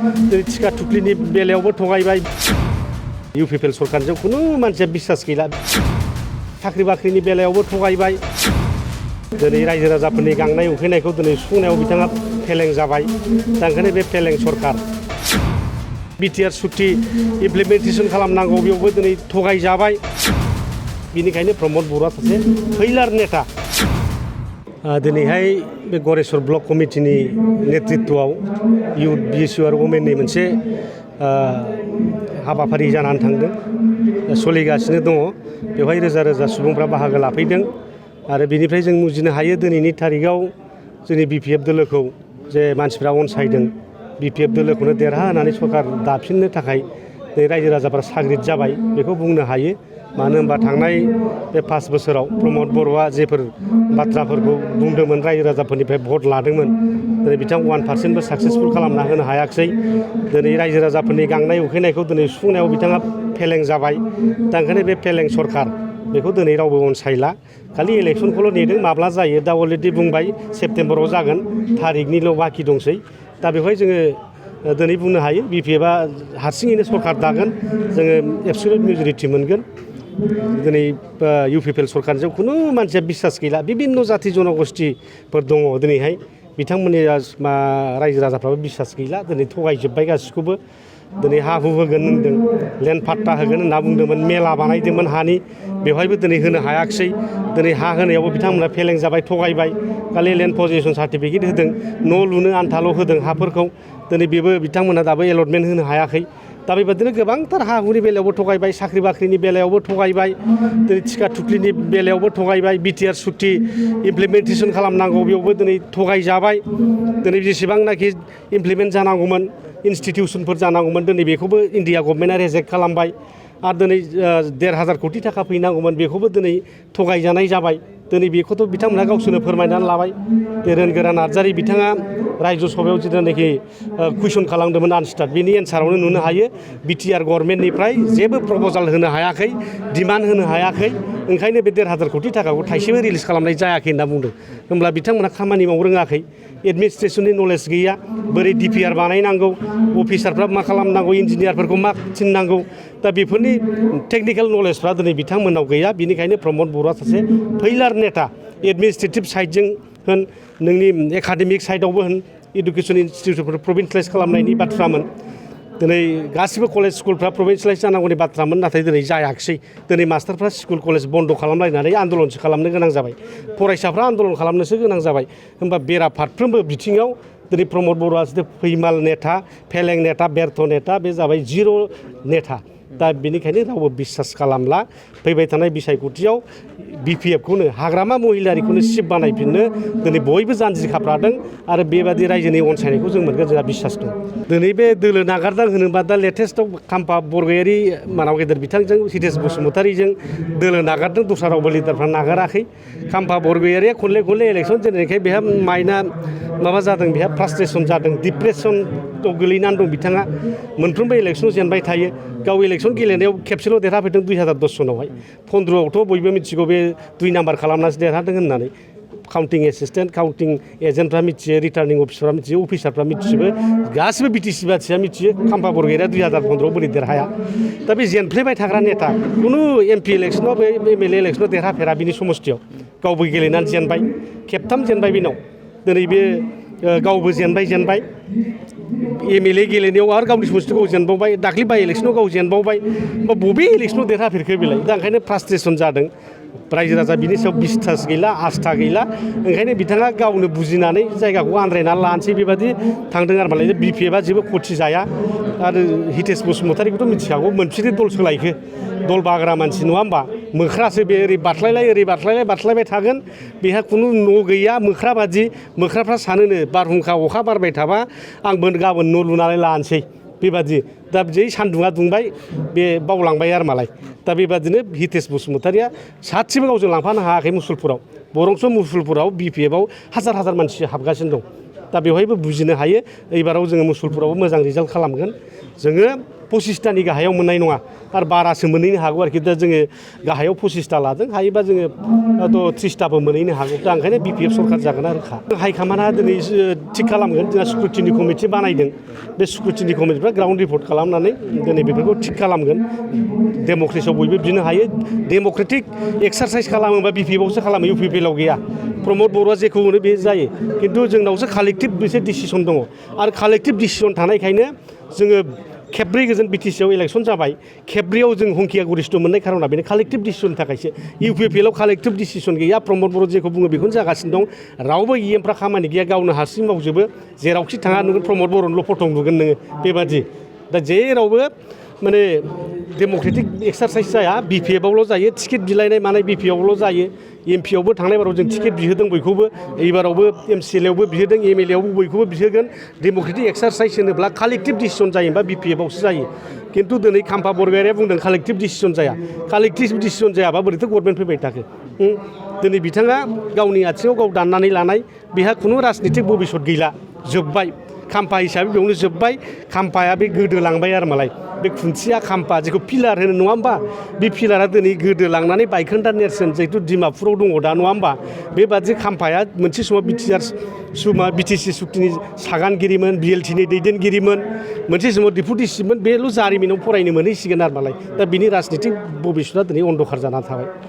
टिका थुख्लिनि बेलायावबो थगायबाय इउपिपिएल सरकारजों खुनु मानसिया बिसास गैला साख्रि बाख्रिनि बेलायावबो थगायबाय दिनै रायजो राजाफोरनि गांनाय उखैनायखौ दिनै सुफुंनायाव बिथाङा फेलें जाबाय दा ओंखायनो बे फेलें सरकार बिटिआर सुक्ति इमप्लिमेन्टेसन खालामनांगौ बेयावबो दिनै थगायजाबाय बिनिखायनो प्रमद बर'आ सासे फैलार नेता दिनैहाय बे गरेस्वर ब्लक कमिटिनि नेतृत्वआव इउथ बिएसइउ आरो वमेननि मोनसे हाबाफारि जानानै थांदों सोलिगासिनो दङ बेवहाय रोजा रोजा सुबुंफ्रा बाहागो लाफैदों आरो बिनिफ्राय जों बुजिनो हायो दिनैनि थारिखआव जोंनि बिपिएफ दोलोखौ जे मानसिफ्रा अनसायदों बिपिएफ दोलोखौनो देरहा होनानै सरकार दाफिननो थाखाय रायजो राजाफ्रा साग्रिद जाबाय बेखौ बुंनो हायो मानो होनबा थांनाय बे 5 बोसोराव प्रमद बर'आ जेफोर बाथ्राफोरखौ बुंदोंमोन रायजो राजाफोरनिफ्राय भट लादोंमोन दिनै बिथां 1%बो साक्सेसफुल खालामना होनो हायाखिसै दिनै रायजो राजाफोरनि गांनाय उखैनायखौ दिनै सुफुंनायाव बिथाङा फेलें जाबाय दा ओंखायनो बे फेलें सरकार बेखौ दिनै रावबो अनसायला खालि इलेक्सनखौल' नेदों माब्ला जायो दा अलरेडि बुंबाय सेप्तेम्बराव जागोन थारिखनिल' बाखि दंसै दा बेवहाय जोङो दिनै बुंनो हायो बिपिएफआ हारसिङैनो सरकार दागोन जोङो एबसुलुट मेजरिटि मोनगोन दिनै इउपिपिएल सरकारजों खुनु मानसिया बिसास गैला बिभिन्न जाति जनगोष्ठीफोर दङ दिनैहाय बिथांमोननि रायजो राजाफ्राबो बिसास गैला दिनै थगायजोब्बाय गासिखौबो दिनै हा हु होगोन होनदों लेन्ड पाट्टा होगोन होनना बुंदोंमोन मेला बानायदोंमोन हानि बेवहायबो दिनै होनो हायाखिसै दिनै हा होनायावबो बिथांमोना फेलें जाबाय थगायबाय खालि लेन्ड पजेसन सार्टिफिकेट होदों न' लुनो आन्थाल' होदों हाफोरखौ दिनै बेबो बिथांमोना दाबो एलटमेन्ट होनो हायाखै दा बेबादिनो गोबांथार हा हुनि बेलायावबो थगायबाय साख्रि बाख्रिनि बेलायावबो थगायबाय दिनै टिका थुख्लिनि बेलायावबो थगायबाय बिटिआर सुक्ति इमप्लिमेन्टेसन खालामनांगौ बेयावबो दिनै थगायजाबाय दिनै जेसेबांनाखि इमप्लिमेन्ट जानांगौमोन इन्सटिटिउसनफोर जानांगौमोन दिनै बेखौबो इन्डिया गभर्नमेन्टआ रिजेक्ट खालामबाय आरो दिनै 1,500 कोटि थाखा फैनांगौमोन बेखौबो दिनै थगायजानाय जाबाय दिनै बेखौथ' बिथांमोनहा गावसोरनो फोरमायनानै लाबाय धीरेन नार्जारि बिथाङा रायजो सभायाव जिथुनाखि कुइसन खालामदोंमोन आनस्टार्ड बेनि एन्सारावनो नुनो हायो बिटिआर गभर्नमेन्टनिफ्राय जेबो प्रप'जाल होनो हायाखै डिमान्ड होनो हायाखै ओंखायनो बे 1,500 कोटि थाखाखौ थाइसेबो रिलिज खालामनाय जायाखै होनना बुंदों होमब्ला बिथांमोनहा खामानि मावनो रोङाखै एडमिनिस्ट्रेसननि नलेज गैया बोरै डिपिआर बानायनांगौ अफिसारफ्रा मा खालामनांगौ इन्जिनियारफोरखौ मा थिननांगौ दा बेफोरनि टेकनिकेल नलेजफ्रा दिनै बिथांमोननाव गैया बिनिखायनो प्रमद बर'आ सासे फैलार नेता एडमिनिस्ट्रेटिभ साइडजों होन नोंनि एकाडेमिक साइडआवबो होन इडुकेसन इन्सटिटिउटफोर प्रभिन्सियेलाइज खालामनायनि बाथ्रामोन दिनै गासिबो कलेज स्कुलफ्रा प्रभिन्सियेलाइज जानांगौनि बाथ्रामोन नाथाय दिनै जायाखिसै दिनै मास्टारफ्रा स्कुल कलेज बन्द' खालामलायनानै आन्दलनसो खालामनो गोनां जाबाय फरायसाफ्रा आन्दलन खालामनोसो गोनां जाबाय होमबा बेराफारफ्रोमबो बिथिङाव दिनै प्रमद बर'आ फैमाल नेता फेलें नेता बेर्थ नेता बे जाबाय जिर' नेता दा बेनिखायनो रावबो बिसास खालामला फैबाय थानाय बिसायख'थियाव बिपिएफखौनो हाग्रामा महिलारिखौनो सिफ बानायफिननो दिनै बयबो जानजि खाफ्रादों आरो बेबादि रायजोनि अनसायनायखौ जों मोनगोन जोंहा बिसास दं दिनै बे दोलो नागारदों होनोबा दा लेटेस्टआव खाम्फा बरगयारि मानाव गेदेर बिथांजों हितेश बसुमतारीजों दोलो नागारदों दस्रा रावबो लिडारफ्रा नागाराखै खाम्फा बरगयारिया खनले खनले इलेक्सन जेननायखाय बेहा माइना माबा जादों बेहा फ्रास्ट्रेसन जादों डिप्रेसनाव गोलैनानै दं बिथाङा मोनफ्रोमबो इलेक्सनाव जेनबाय थायो गाव इलेक्सन गेलेनायाव खेबसेल' देरहाफैदों 2010 सनावहाय 15आवथ' बयबो मिथिगौ बे 2 नाम्बार खालामनासो देरहादों होननानै काउन्टिं एसिस्टेन्ट काउन्टिं एजेन्टफ्रा मिथियो रिटार्निं अफिसारफ्रा मिथियो अफिसारफ्रा मिथिजोबो गासिबो बिटिसि बाथिया मिथियो खाम्फा बरगयारिया 2015आव बोरै देरहाया दा बे जेनफ्लेबाय थाग्रा नेता खुनु एमपि इलेक्सनाव बे एमएलए इलेक्सनाव देरहाफेरा बिनि समस्थियाव गावबो गेलेनानै जेनबाय खेबथाम जेनबाय बेनाव दिनै बे गावबो जेनबाय एमएलए गेलेनायाव आरो गावनि समस्थिखौ जेनबावबाय दाख्लै बाय इलेक्सनाव गाव जेनबावबाय बबे इलेक्सनाव देरहाफेरखो बेलाय दा ओंखायनो फ्रास्ट्रेसन जादों रायजो राजा बिनि सायाव बिस्तास गैला आस्था गैला ओंखायनो बिथाङा गावनो बुजिनानै जायगाखौ आन्द्रायनानै लानोसै बेबादि थांदों आरो मालाय बिपिएफआ जेबो खथि जाया आरो हितेश बसुमतारीखौथ' मिथिखागौ मोनफिनो दल सोलायखो दल बाग्रा मानसि नङा होमबा मोख्रासो बे ओरै बारस्लायबाय थागोन बेहा खुनु न' गैया मोख्रा बादि मोख्राफ्रा सानोनो बारहुंखा अखा बारबाय थाबा आंबो गाबोन न' लुनानै लानोसै बेबादि दा जै सान्दुङा दुंबाय बे बावलांबाय आरो मालाय दा बेबादिनो हितेश बसुमतारीया सासेबो गावजों लांफानो हायाखै मुसुलपुराव बरंस मुसुलपुराव बिपिएफआव हाजार मानसि हाबगासिनो दं दा बेवहायबो बुजिनो हायो एबाराव जोङो मुसुलपुरावबो मोजां रिजाल्ट खालामगोन जोङो 25टानि गाहायाव मोननाय नङा आरो बारासो मोनहैनो हागौ आरोखि दा जोङो गाहायाव 25टा लादों हायोबा जोङो 30टाबो मोनहैनो हागौ दा ओंखायनो बिपिएफ सरकार जागोन आरोखा हाइकामान्डआ दिनै थिग खालामगोन जोंहा स्क्रुटिनि कमिटि बानायदों बे स्क्रुटिनि कमिटिफ्रा ग्राउन्ड रिपर्ट खालामनानै दिनै बेफोरखौ थिग खालामगोन डेम'क्रेसियाव बयबो बिनो हायो डेम'क्रेटिक एक्सारसाइस खालामोबा बिपिएफआवसो खालामो इउपिपिएलआव गैया प्रमद बर'आ जेखौ होनो बे जायो खिन्थु जोंनावसो कालेक्टिभ मोनसे डिसिसन दङ आरो कालेक्टिभ डिसिसन थानायखायनो जोङो खेबब्रै गोजोन बिटिसिआव इलेक्सन जाबाय खेबब्रैयाव जों हंकिया गरिष्ठ मोननाय खारना बेनो कालेक्टिभ डिसिसननि थाखायसो इउपिपिएलआव कालेक्टिभ डिसिसन गैया प्रमद बर' जेखौ बुङो बेखौनो जागासिनो दं रावबो इएमफ्रा खामानि गैया गावनो हारसिं मावजोबो जेरावखि थाङा नुगोन प्रमद बर'निल' फट' नुगोन नोङो बेबादि दा जेरावबो माने डेम'क्रेटिक एक्सारसाइस जाया बिपिएफआवल' जायो टिकेट बिलाइनाय मानाय बिपिएफआवल' जायो एमपिआवबो थांनाय बाराव जों टिकेट बिहोदों बयखौबो एबारावबो एमसिएलएआवबो बिहोदों एमएलएआवबो बयखौबो बिहोगोन डेम'क्रेटिक एक्सारसाइस होनोब्ला कालेक्टिभ डिसिसन जायोबा बिपिएफआवसो जायो खिन्थु दिनै खाम्फा बरगयारिया बुंदों कालेक्टिभ डिसिसन जाया कालेक्टिभ डिसिसन जायाबा बोरैथो गभर्नमेन्ट फैबाय थाखो दिनै बिथाङा गावनि आथिङाव गाव दाननानै लानाय बेहा खुनु राजनितिक भबिसत गैला जोब्बाय खाम्फा हिसाबै बेयावनो जोब्बाय खाम्फाया बे गोदोलांबाय आरो मालाय बे खुन्थिया खाम्फा जेखौ पिलार होनो नङा होमबा बे पिलारा दिनै गोदोलांनानै बायखोन्दा नेरसोन जिहेतु डिमापुराव दङ दा नङा होमबा बेबादि खाम्फाया मोनसे समाव बिटिसि सुक्तिनि सागानगिरिमोन बिएलटिनि दैदेनगिरिमोन मोनसे समाव डिपुटि चिफमोन बेल' जारिमिनाव फरायनो मोनहैसिगोन आरो मालाय दा बिनि राजनितिक भबिसतआ दिनै अन्धकार जानानै थाबाय